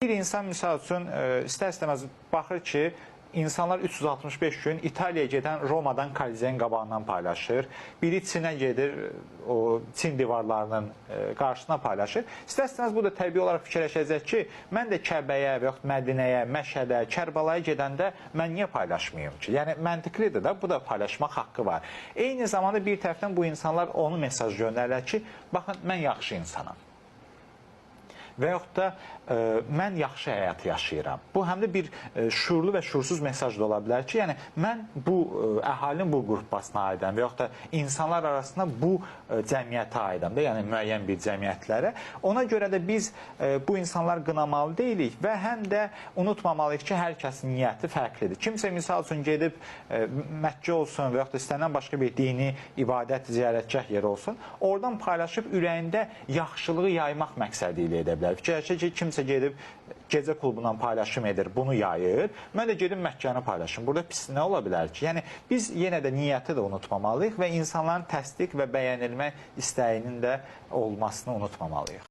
Bir insan misal üçün istər-istəməz baxır ki, insanlar 365 gün İtaliyaya gedən Romadan Kolizeyin qabağından paylaşır. Biri Çinə gedir, o Çin divarlarının qarşısına paylaşır. İstər-istəməz bu da təbii olaraq fikirləşəcək ki, mən də Kəbəyə və yaxud Mədinəyə, Məşədə, Kərbalaya gedəndə mən niyə paylaşmayım ki? Yəni məntiqlidir də, bu da paylaşmaq haqqı var. Eyni zamanda bir tərəfdən bu insanlar onu mesaj göndərirlər ki, baxın mən yaxşı insanam. Və yaxud da mən yaxşı həyat yaşayıram. Bu həm də bir şüurlu və şüursuz mesaj da ola bilər ki, yəni mən bu əhalinin bu qrupasına aidəm və yaxud da insanlar arasında bu cəmiyyətə aidəm də, yəni müəyyən bir cəmiyyətlərə. Ona görə də biz bu insanlar qınamalı deyilik və həm də unutmamalıyıq ki, hər kəsin niyyəti fərqlidir. Kimsə misal üçün gedib Məkkə olsun və yaxud da istənilən başqa bir dini ibadət ziyarətgah yeri olsun, oradan paylaşıb ürəyində yaxşılığı yaymaq məqsədi ilə edə bilər. Fikirləşir ki, kimsə gedib gecə klubundan paylaşım edir, bunu yayır. Mən də gedim Məkkəni paylaşım. Burada pis nə ola bilər ki? Yəni biz yenə də niyyəti də unutmamalıyıq və insanların təsdiq və bəyənilmə istəyinin də olmasını unutmamalıyıq.